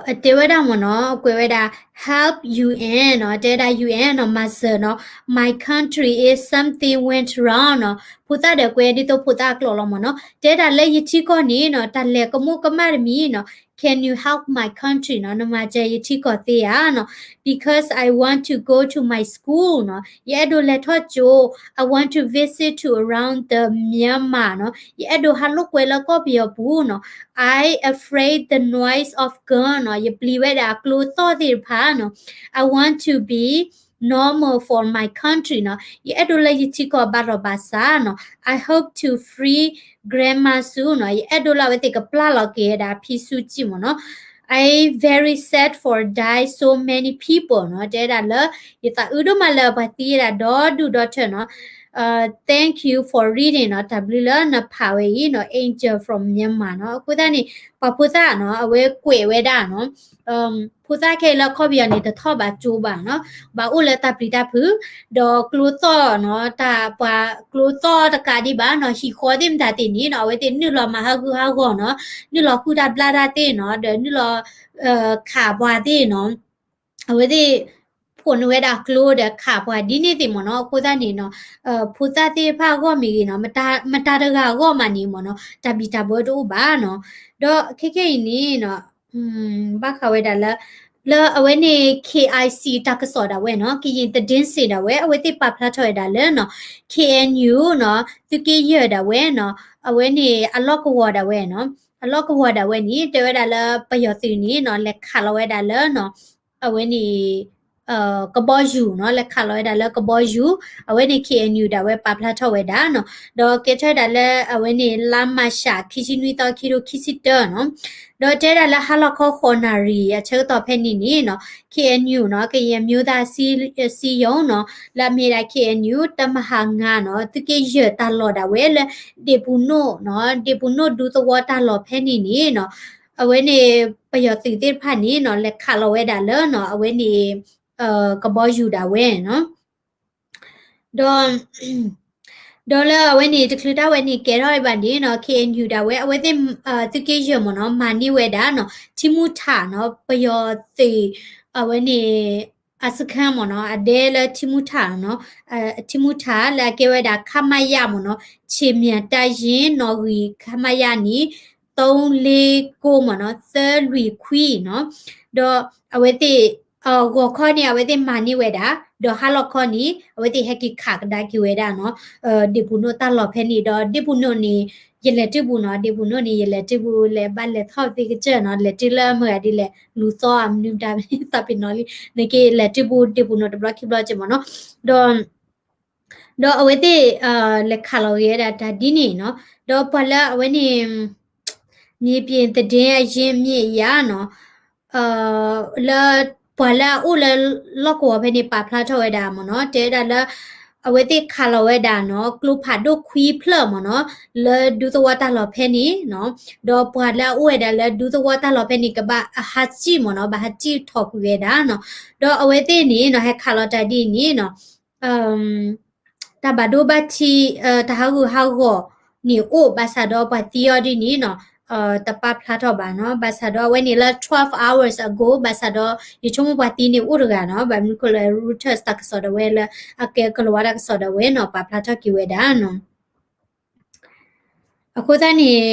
အတဲဝဲဒၣ်မ့ၢ်နီၤ, အကွဲးဝဲဒၣ် help U N နီၤ, တဲဝဲဒၣ် U N နီၤ မၤစၢၤနီၤ, my country is something went wrong နီၤ. ဖိသၣ်ဒီးကွဲးဒ်သိးဖိသၣ်အကျိာ်လီၤမ့ၢ်နီၤ, တဲဝဲဒၣ်လၢယထံကီၢ်န့ၣ်နီၤ တၢ်လဲၤကမူးကမၣ်တမံၤနီၤ, can you help my country နီၤ, နမၤစၢၤယထံကီၢ်သ့ဧါနီၤ, because I want to go to my school နီၤ, ယအဲၣ်ဒိးလဲၤထီၣ်ကၠိ, I want to visit to around the Myanmar နီၤ, ယအဲၣ်ဒိးဟးလိာ်ကွဲလၢကီၢ်ပယီၤပူၤနီၤ, I afraid the noise of gun နီၤ, ယပျံၤဝဲဒၣ်အကျိသီၣ်သ့ၣ်တဖၣ်နီၤ, I want to be normal for my country နီၤ, ယအဲၣ်ဒိးလၢယထံကီၢ်ဘၣ်လီၤဘၣ်စးနီၤ, I hope to free grandma soon နီၤ, ယအဲၣ်ဒိးလၢအဝဲသ့ၣ်ကပျၢ်လီၤက့ၤဝဲဒၣ် ဖံဆူကံမ့ၢ်နီၤ, I very sad for die so many people နီၤ, တဲဝဲဒၣ်လၢ ယသးအုးဒိၣ်မးလၢပှၤသံဝဲဒၣ်ဒီဒူၣ်ဒီထၢနီၤ, thank you for reading နီၤ, တၢ်ဘျုးလၢနဖးဝဲအံၤနီၤ, Angel from Myanmar နီၤ. အဃိသတးန့ၣ် ပှၤဖိသၣ်နီၤ အဝဲကွဲးဝဲဒၣ်နီၤ, ဖိသၣ်ခဲအံၤလၢကီၢ်ပယီၤန့ၣ် တထီၣ်ဘၣ်ကၠိဘၣ်နီၤ, ဘၣ်အိၣ်လၢတၢ်ပျံၤတၢ်ဖုး, ဒီးကျိသီၣ်နီၤ, တၢ်ပှၤကျိသီၣ်တကးဒံးဘၣ်နီၤ, ဟံၣ်ဃီသ့ၣ်မတၤသ့ၣ်န့ၣ်နီၤ အဝဲသ့ၣ်နုာ်လီၤမၤဟးဂူာ်ဟးဂီၤနီၤ, နုာ်လီၤဃုတၢ်ဘျၣ်တၢ်သ့ၣ်နီၤ, ဒီးနုာ်လီၤ ခးပှၤသ့ၣ်နီၤ, အဝဲသ့ၣ် ဖိးနုာ်ဝဲဒၣ်ကျိဒီးခးပှၤဒ်န့ၣ်သ့ၣ်မ့ၢ်နီၤ. အဃိသတးန့ၣ်နီၤ ဖိသၣ်သ့ၣ်တဖၣ်အဂီၢ်မ့ၢ်ဂ့ၤနီၤ, မတၤတဂၤအဂီၢ်မးန့ၣ်မ့ၢ်နီၤ တၢ်ဘံၣ်တၢ်ဘၢတအိၣ်ဘၣ်နီၤ. ဒီးခဲခဲအံၤန့ၣ်နီၤ ဘၣ်ဃးဝဲဒၣ်လၢ လၢအဝဲန့ၣ် K I C တၢ်ကစီၣ်ဒၣ်ဝဲနီၤ, ကရင်သတင်းစစ် ဒၣ်ဝဲ အဝဲသ့ၣ်ပာ်ဖျါထီၣ်ဝဲဒၣ်လၢနီၤ K N U နီၤ သုးက့ယဲၢ်ဒၣ်ဝဲနီၤ, အဝဲန့ၣ်အလီၢ်ကဝီၤဒၣ်ဝဲနီၤ, အလီၢ်ကဝီၤဒၣ်ဝဲန့ၣ် တဲဝဲဒၣ်လၢပယီၤသုးန့ၣ်နီၤ လဲၤခးလီၤဝဲဒၣ်လၢနီၤ အဝဲန့ၣ် ကဘီယူၤနီၤ, လဲၤခးလီၤဝဲဒၣ်လၢကဘီယူၤ, အဝဲန့ၣ် K N U ဒၣ်ဝဲပာ်ဖျါထီၣ်ဝဲဒၣ်နီၤ, ဒီးကဲထီၣ်ဝဲဒၣ်လၢအဝဲန့ၣ် လါမၤရှး ခံဆံနွံသီ ခံထိခံဆံတၢနီၤ, ဒီးတဲဒၣ်လၢဟါလီၤခီဃိးနၣ်ရံၣ် အဆၢကတီၢ်ဖဲန့ၣ်န့ၣ်နီၤ K N U နီၤ ကရင်အမျိုးသားအစည်းအရုံးနီၤ လၢအမ့ၢ်ဒၣ် K N U တမၤဟးငါနီၤ သုးက့ယဲၢ်တၢ်လီၢ်ဒၣ်ဝဲလၢ ဒ့ၣ်ပူၤနိၣ်နီၤ ဒ့ၣ်ပူၤနိၣ်ဒူသဝီတၢ်လီၢ်ဖဲန့ၣ်န့ၣ်နီၤ အဝဲန့ၣ် ပယီၤသုးသ့ၣ်တဖၣ်န့ၣ်နီၤ လဲၤခးလီၤဝဲဒၣ်လၢနီၤ အဝဲန့ၣ် ကဘီယူၤဒၣ်ဝဲနီၤ, ဒီး ဒီးလၢအဝဲန့ၣ် တချုးတၢ်ဝဲန့ၣ်ကဲထီၣ်ဘၣ်န့ၣ်နီၤ K N U ဒၣ်ဝဲ အဝဲသ့ၣ် သုးက့ယဲၢ်မ့ၢ်နီၤ မၤန့ၢ်ဝဲဒၣ်နီၤ ထံမူထးနီၤ ပယီၤသုး အဝဲန့ၣ် အစခန်းမ့ၢ်နီၤ အဒဲလၢထံမူထးနီၤ ထံမူထးလၢအကဲဝဲဒၣ် ခမရ မ့ၢ်နီၤ ခြေမြန်တပ်ရင်း နီၣ်ဂံၢ် ခမရ န့ၣ် သုံးလေးကို မ့ၢ်နီၤ သၢလွံၢ်ခွံနီၤ ဒီးအဝဲသ့ၣ် ဂီၤခီန့ၣ် အဝဲသ့ၣ်မၤန့ၢ်ဝဲဒၣ် ဒီးဟါလီၤခီန့ၣ် အဝဲသ့ၣ်ဟဲက့ၤခးကဒါက့ၤဝဲဒၣ်နီၤ ဒ့ၣ်ပူၤနိၣ်တၢ်လီၢ်ဖဲန့ၣ် ဒီးဒ့ၣ်ပူၤနိၣ်န့ၣ် ယလဲၤတုၤဘူးနီၤ ဒ့ပူၤနိၣ်န့ၣ် ယလဲၤတုၤဘူးလဲၤဘၣ်လဲၤထီၣ်သ့ကစၢၢ်နီၤ လဲၤတုၤလၢမုၢ်ဂၤဒ်လဲၣ် လူၤသီအမနုၤမတၤသးပ့ၤနီၤလံ နက့လဲၤတုၤဘူးဒ့ပူၤနိၣ်တဘျီခံဘျီက့မ့ၢ်နီၤ ဒီး ဒီးအဝဲသ့ၣ် လဲၤခးလီၤဂ့ၤဝဲဒၣ်တၢ်ဒ်န့ၣ်နီၤ ဒီးပှၤလၢအဝဲန့ၣ် မြေပြင်သတင်းအရင်းမြစ်အရနီၤ လၢပှၤလၢအအိၣ်လၢလီၢ်ကဝီၤဖဲန့ၣ် ပာ်ဖျါထီၣ်ဝဲဒၣ်မ့ၢ်နီၤ တဲဝဲဒၣ်လၢ အဝဲသ့ၣ်ခးလီၤဝဲဒၣ်နီၤ ကျိဖးဒိၣ်ခွံဖျၢၣ်မ့ၢ်နီၤ လၢဒူသဝီတၢ်လီၢ်ဖဲန့ၣ်နီၤ ဒီးပှၤလၢအအိၣ်ဝဲဒၣ်လၢဒူသဝီတၢ်လီၢ်ဖဲန့ၣ် ကဘၣ်အဟးစံၣ်မ့ၢ်နီၤ ဘၣ်ဟးစံၣ်ထီၣ်ကွံာ်ဝဲဒၣ်နီၤ ဒီးအဝဲသ့ၣ်န့ၣ်နီၤ ဟဲခးလီၤတၢ်ဒ်န့ၣ်နီၤ တၢ်ဘၣ်ဒိဘၣ်ထံး တၢ်ဟးဂူာ်ဟးဂီၤန့ၣ်အိၣ် ဘၣ်ဆၣ်ဒီးပှၤသံအီၤဒ်န့ၣ်နီၤ တပာ်ဖျါထီၣ်ဘၣ်နီၤ ဘၣ်ဆၣ်ဒီးအဝဲန့ၣ်လၢ twelve hours ago ဘၣ်ဆၣ်ဒီး ယဆိကမိၣ်ပှၤသံန့ၣ်အိၣ်တဂၤနီၤ ဘၣ်မနုၤဃိလၢ Reuters တၢ်ကစီၣ်ဒၣ်ဝဲလၢ အကဲကလီၤဝါတၢ်ကစီၣ်ဒၣ်ဝဲနီၤ ပာ်ဖျါထီၣ်က့ၤဝဲဒၣ်နီၤ အဃိသတးန့ၣ်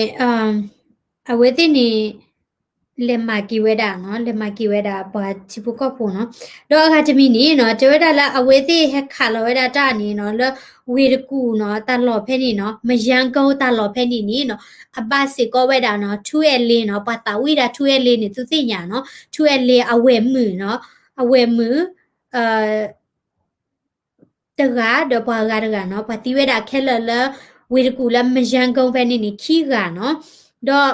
အဝဲသ့ၣ်န့ၣ် လဲၤမၤက့ၤဝဲဒၣ်နီၤ လဲၤမၤက့ၤဝဲဒၣ်ပှၤထံဖိကီၢ်ဖိနီၤ ဒီးအဂၤတမံၤန့ၣ်နီၤ တဲဝဲဒၣ်လၢအဝဲသ့ၣ်ဟဲခးလီၤဝဲဒၣ်တၢ်န့ၣ်နီၤ လၢဝ့ၢ်တကူၣ်နီၤ တၢ်လီၢ်ဖဲန့ၣ်နီၤ မယါကိတၢ်လီၢ်ဖဲန့ၣ်န့ၣ်နီၤ အဘၣ်စ့ၢ်ကီးဝဲဒၣ်နီၤ ထူအဲလ့နီၤ ပှၤသးဝံၣ်ဒၣ်ထူအဲလ့န့ၣ် သုသ့ၣ်ညါနီၤ ထူအဲလ့အဝဲၢ်မုၣ်နီၤ အဝဲၢ်မုၣ် တဂၤ ဒီးပှၤဂၤတဂၤနီၤ ပှၤသံဝဲဒၣ်ခဲလၢာ်လၢ ဝ့ၢ်တကူၣ်လၢမယါကိဖဲန့ၣ်န့ၣ် ခံဂၤနီၤ ဒီး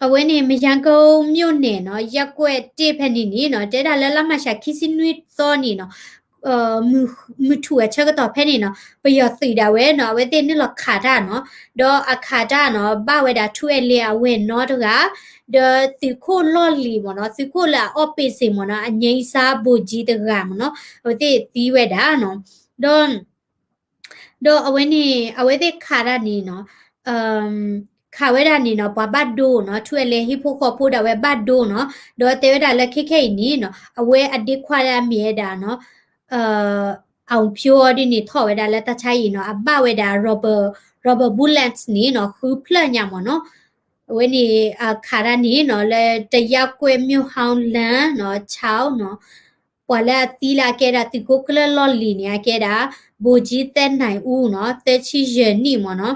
အဝဲန့ၣ် မယါကိမြို့နယ်နီၤ ရပ်ကွက်တစ်ဖဲန့ၣ်န့ၣ်နီၤ တဲဒၣ်လၢလါမၢ်ၡးခံဆံနွံသီန့ၣ်နီၤ မုၢ်ထူၣ်အဆၢကတီၢ်ဖဲန့ၣ်နီၤ ပယီၤသုးဒၣ်ဝဲနီၤ အဝဲသ့ၣ်နုာ်လီၤခးတၢ်နီၤ ဒီးအခးတၢ်နီၤ ဘၣ်ဝဲဒၣ်ထူအဲလ့အဝဲၢ်နီတဂၤ ဒီးသုးခိၣ်လီၢ်လံၤမ့ၢ်နီၤ သုးခိၣ်လၢအအီၣ်ပ့စ့ၢ်မ့ၢ်နီၤ အငြိမ်းစားဗိုလ်ကြီးတဂၤမ့ၢ်နီၤ အဝဲသ့ၣ်သံဝဲဒၣ်နီၤ ဒီး ဒီးအဝဲန့ၣ် အဝဲသ့ၣ်ခးတၢ်န့ၣ်နီၤ ခးဝဲဒၣ်န့ၣ်နီၤ ပှၤဘၣ်ဒိနီၤ ထူအဲလ့ဟံၣ်ဖိဃီဖိဒၣ်ဝဲဘၣ်ဒိနီၤ ဒီးတဲဝဲဒၣ်လၢခဲခဲအံၤန့ၣ်နီၤ အဝဲအဒ့ခွါဒၣ်မ့ၢ်ဝဲဒၣ်နီၤ အီၣ်ဖၠိအီၤဒ်န့ၣ်ထီၣ်ဝဲဒၣ်လၢတၢ်ဆါအံၤနီၤ အဘၣ်ဝဲဒၣ် rubber rubber bullets န့ၣ်နီၤ ဃုဖျၢၣ်ညါမ့ၢ်နီၤ အဝဲန့ၣ် ခးတၢ်န့ၣ်နီၤ လၢ တစ်ရပ်ကွက်မြို့ ဟောင်းလမ်းနီၤ ခြောက်နီၤ ပှၤလၢအသံလၢအကဲဒၣ်သုးခိၣ်ကျၢၢ်လီၢ်လံၤန့ၣ် အကဲဒၣ် ဗိုလ်ကြီးသက်နိုင်ဦးနီၤ သၢဆံယဲၢ်နံၣ်မ့ၢ်နီၤ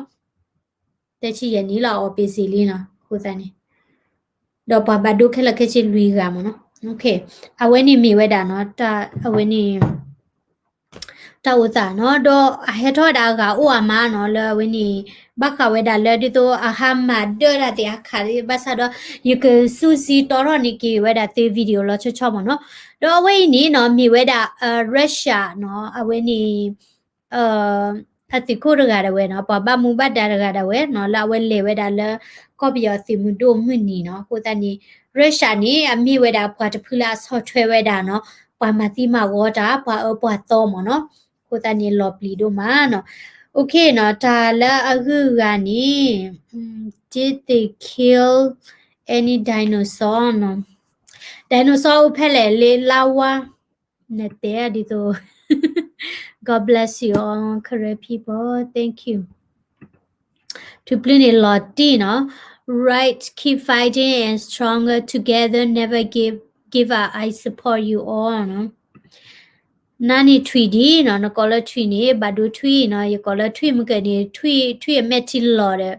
သၢဆံယဲၢ်နံၣ်လီၤ အီၣ်ပ့စ့ၢ်လံနီၤ အဃိသတးန့ၣ် ဒီးပှၤဘၣ်ဒိခဲလၢာ်ခဲဆ့လွံၢ်ဂၤမ့ၢ်နီၤ အဝဲန့ၣ်မ့ၢ်ဝဲဒၣ်နီၤ အဝဲန့ၣ် တၢ်အိၣ်သးနီၤ ဒီးအဟဲထီၣ်ဝဲဒၣ်အဂၤအိၣ်အါမးနီၤ လၢအဝဲန့ၣ် ဘၣ်ဃးဝဲဒၣ်လၢဒ်သိးအဟးမၤဒၢၣ်တၢ်သ့ၣ်အခးသ့ၣ် ဘၣ်ဆၣ်ဒီး ယကစူၢ်စံးတီထီၣ်န့ၢ်က့ၤဝဲဒၣ်သု video လီၤဆီဆီမ့ၢ်နီၤ ဒီးအဝဲအံၤန့ၣ်နီၤ မ့ၢ်ဝဲဒၣ် Russia နီၤ အဝဲန့ၣ် အသုးခိၣ်တဂၤဒၣ်ဝဲနီၤ ပှၤဘၣ်မူဘၣ်ဒါတဂၤဒၣ်ဝဲနီၤ လၢအဝဲလဲၤဝဲဒၣ်လၢ ကီၢ်ပယီၤသုးမုၢ်ဒိၣ်မုၢ်နံၤနီၤ အဃိသတးန့ၣ် Russia န့ၣ် အမ့ၢ်ဝဲဒၣ်ပှၤတဖုလၢအဆီၣ်ထွဲဝဲဒၣ်နီၤ ပှၤမၤသံမၤဂီၤတၢ် ပှၤအၢပှၤသီမ့ၢ်နီၤ အဃိသတးန့ၣ် လီၤပျံၤဒိၣ်မးနီၤ OK နီၤ တၢ်လၢအဂုၤအဂၤန့ၣ် did they kill any dinosaur နီၤ dinosaur အိၣ်ဖဲလဲၣ်လၢလါဝါ နတဲဒ်သိး God bless you all Karen people thank you ထူပျုၢ်န့ၣ်လီၤတံၢ်နီၤ right keep fighting and stronger together never give give up I support you all နီၤ နန့ၣ်ထွံၣ်ဒံးနီၤ နကိးလၢထွံၣ်န့ၣ် ဘၣ်ဒိထွံၣ်နီၤ ယကိးလၢထွံၣ်မ့ၢ်ကဲန့ၣ် ထွံၣ်ထွံၣ်အမဲာ်ထံလီၤဒီး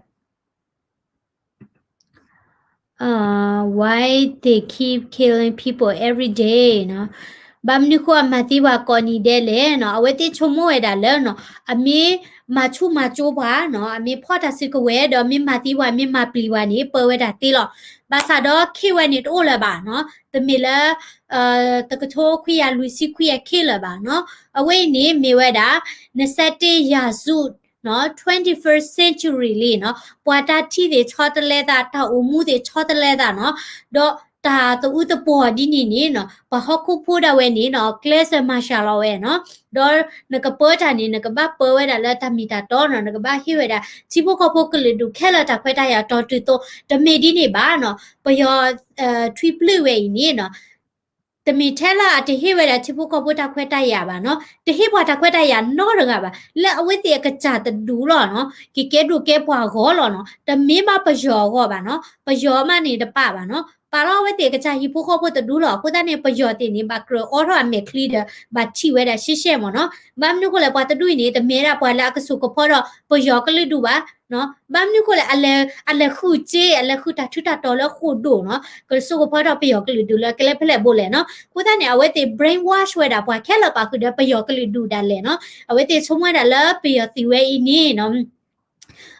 Why they keep killing people every day နီၤ ဘၣ်မနုၤဃိအမၤသံပှၤကိးနံၤဒဲးလဲၣ်နီၤ အဝဲသ့ၣ်ဆိကမိၣ်ဝဲဒၣ်လၢနီၤ အမ့ၢ်မၤဆူၣ်မၤကၠိပှၤနီၤ အမ့ၢ်ဖီၣ်တၢ်စုကဝဲၤ ဒီးမ့ၢ်မၤသံပှၤ မ့ၢ်မၤပျံၤပှၤန့ၣ် ပၢဝဲဒၣ်သ့လီၤ ဘၣ်ဆၣ်ဒီးခ့ၣ်ဝဲန့ၣ်တအိၣ်လၢၤဘၣ်နီၤ တမ့ၢ်လၢ တကထိခွံကယၤလွံၢ်ဆံခွံကယၤခ့ၣ်လၢၤဘၣ်နီၤ အဝဲအံၤန့ၣ်မ့ၢ်ဝဲဒၣ် နှစ်ဆယ့်တစ်ရာစုနီၤ twenty-first century လံနီၤ ပှၤတၢ်ထံၣ်သ့ၣ်ဆီတလဲသး တၢ်အိၣ်မူသ့ၣ်ဆီတလဲသးနီၤ ဒီးတၢ်သအုးသပှီၤဒ်န့ၣ်န့ၣ်နီၤ ပှၤဟီၣ်ခိၣ်ဖိဒၣ်ဝဲန့ၣ်နီၤ ကျဲးစၢးမၤစှၤလီၤဝဲနီၤ ဒီးနကပၢတၢ်န့ၣ် နကဘၣ်ပၢဝဲဒၣ်လၢတၢ်မ့ၢ်တၢ်တီနီၤ နကဘၣ်ဟ့ၣ်ဝဲဒၣ် ထံဖိကီၢ်ဖိကလုာ်ဒူၣ်ခဲလၢာ်တၢ်ခွဲးတၢ်ယာ်တီတုၤသိး တမ့ၢ်ဒ်န့ၣ်ဘၣ်နီၤ ပယီၤ ထွံၣ်ပျုၢ်ဝဲအံၤန့ၣ်နီၤ တမ့ၢ်ထဲလၢအတဟ့ၣ်ဝဲဒၣ်ထံဖိကီၢ်ဖိတၢ်ခွဲးတၢ်ယာ်ဘၣ်နီၤ တဟ့ၣ်ပှၤတၢ်ခွဲးတၢ်ယာ်နီတဂၤဘၣ် လၢအဝဲသ့ၣ်အကစၢ်တဒူၣ်လီၤနီၤ ကကဲဒိၣ်ကဲပှၤဂီၢ်လီၤနီၤ တမ့ၢ်ဘၣ်ပယီၤအဂီၢ်ဘၣ်နီၤ ပယီၤမးန့ၣ်တပာ်ဘၣ်နီၤ ပာ်လီၤအဝဲသ့ၣ်အကစၢ်ဟံၣ်ဖိဃီဖိတဒူလီၤ. အဃိသတးန့ၣ် ပယီၤသ့ၣ်န့ၣ် ဘၣ်ကြၢးအိးထီၣ်အမဲာ်ချံဒီး ဘၣ်ထံၣ်ဝဲဒၣ်ရှဲရှဲမ့ၢ်နီၤ. ဘၣ်မနုၤဃိလဲၣ် ပှၤတဒူအံၤန့ၣ် တမ့ၢ်ဒၣ်ပှၤလၢအကစိာ်ကဖီထီၣ်ပယီၤကလုာ်ဒူၣ်ဘၣ်. ဘၣ်မနုၤဃိလဲၣ် အလဲၤဃုစ့ အလဲၤဃုတၢ်ထူးတၢ်တီၤလၢဃိာ်ဒိၣ်နီၤ ကစိာ်ကဖီထီၣ်ပယီၤကလုာ်ဒူၣ်လၢကလဲၤဖဲလဲၣ်ဘိလဲၣ်နီၤ. အဃိသတးန့ၣ် အဝဲသ့ၣ် brainwash ဝဲဒၣ်ပှၤခဲလၢာ်ပာ်ဃုာ်ဒီးပယီၤကလုာ်ဒူၣ်ဒၣ်လဲာ်နီၤ. အဝဲသ့ၣ်ဆိကမိၣ်ဝဲဒၣ်လၢပယီၤသံဝဲအံၤန့ၣ်နီၤ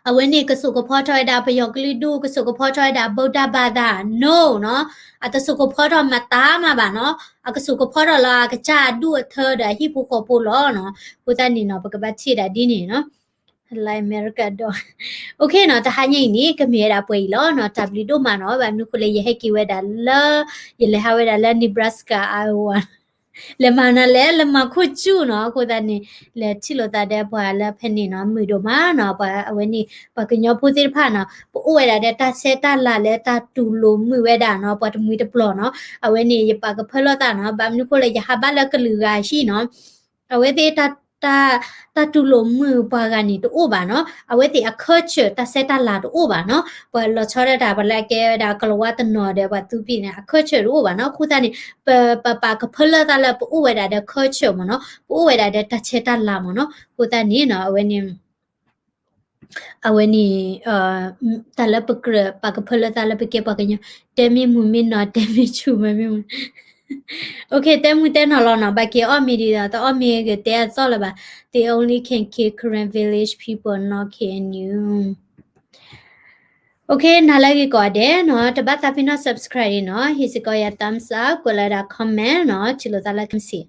အဝဲန့ၣ်ကစိာ်ကဖီထီၣ်ဝဲဒၣ်ပယီၤကလုာ်ဒူၣ် ကစိာ်ကဖီထီၣ်ဝဲဒၣ် ဗုဒ္ဓဘာသာ no နီၤ. အတစိာ်ကဖီထီၣ်မတၤမးဘၣ်နီၤ. အကစိာ်ကဖီထီၣ်လၢအကစၢ်အဒူၣ်အထၢဒီးအဟံၣ်ဖိဃီဖိလီၤနီၤ. အဃိသတးန့ၣ်နီၤ ပကဘၣ်ထံၣ်ဒၣ်ဒ်န့ၣ်နီၤ. လၢအမဲရကၤဒီး OK နီၤ တဟါညါအံၤန့ၣ် ကမ့ၢ်ဝဲဒၣ်ပှဲၤအံၤလီၤနီၤ. တၢ်ဘျုးဒိၣ်မးနီၤ. ဘၣ်မနုၤဃိလဲၣ် ယဟဲက့ၤဝဲဒၣ်လၢ ယလဲၤဟးဝဲဒၣ်လၢ Nebraska Iowa လဲၤမၤနၤလဲၣ် လဲၤမၤခိၣ်စူၣ်နီၤ. အဃိသတးန့ၣ် လဲၤထံၣ်လိာ်သးဒီးပှၤလၢဖဲန့ၣ်နီၤ မုာ်ဒိၣ်မးနီၤ. ပှၤအဝဲန့ၣ် ပှၤကညီဖိသ့ၣ်တဖၣ်နီၤ ပအိၣ်ဝဲဒၣ်ဒီးတၢ်ဆဲးတၢ်လၤလၢ တၢ်တူၢ်လိာ်မုာ်ဝဲဒၣ်နီၤ ပှၤတမှံၤတပျီၤနီၤ. အဝဲန့ၣ် ယပာ်ကဖၢလၢသးနီၤ ဘၣ်မနုၤဃိလဲၣ် ယဟးဘၣ်လၢကလုာ်ဂၤဟံၣ်နီၤ အဝဲသ့ၣ် တၢ်တူၢ်လိာ်မုာ်ပှၤဂၤန့ၣ်တအိၣ်ဘၣ်နီၤ. အဝဲသ့ၣ်အ culture တၢ်ဆဲးတၢ်လၤတအိၣ်ဘၣ်နီၤ. ပှၤလီၤဆီဒၣ်တၢ် ပှၤလၢအကဲဝဲဒၣ်ကလၤဝါတနီၤဒီး ပှၤသူဖံးန့ၣ် အ culture တအိၣ်ဘၣ်နီၤ. အဃိသတးန့ၣ် ပ ပပာ်ကဖၢလၢသးလၢပအိၣ်ဝဲဒၣ်ဒီး culture မ့ၢ်နီၤ ပအိၣ်ဝဲဒၣ်ဒီးတၢ်ဆဲးတၢ်လၤမ့ၢ်နီၤ. အဃိသတးန့ၣ်နီၤ အဝဲန့ၣ် အဝဲန့ၣ် တၢ်လၢပကြၢးပာ်ကဖၢလၢသးလၢပကဲပှၤကညီ တဲမ့ၢ်မုာ်မ့ၢ်နီၤ တဲမ့ၢ်ဆူၣ်မ့ၢ်မုာ် OK တဲမုာ်တဲနီၤလီၤနီၤ ဘၣ်က့ၤအီၣ်မ့ၤဒ်သိး တအီၣ်မ့ၤဂ့ၤတဲအသီၣ်လၢၤဘၣ် They only can kick Karen village people, not K N U. OK နၤလၢအဂ့ၤကိးဂၤဒဲးနီၤ တဘၣ်သးဖ့နီၣ် subscribe နီၤ ဟ့ၣ်စ့ၢ်ကီးယၤ thumbs up ကွဲးလီၤဒၣ် comment နီၤ ထံၣ်လိာ်သးလၢ comment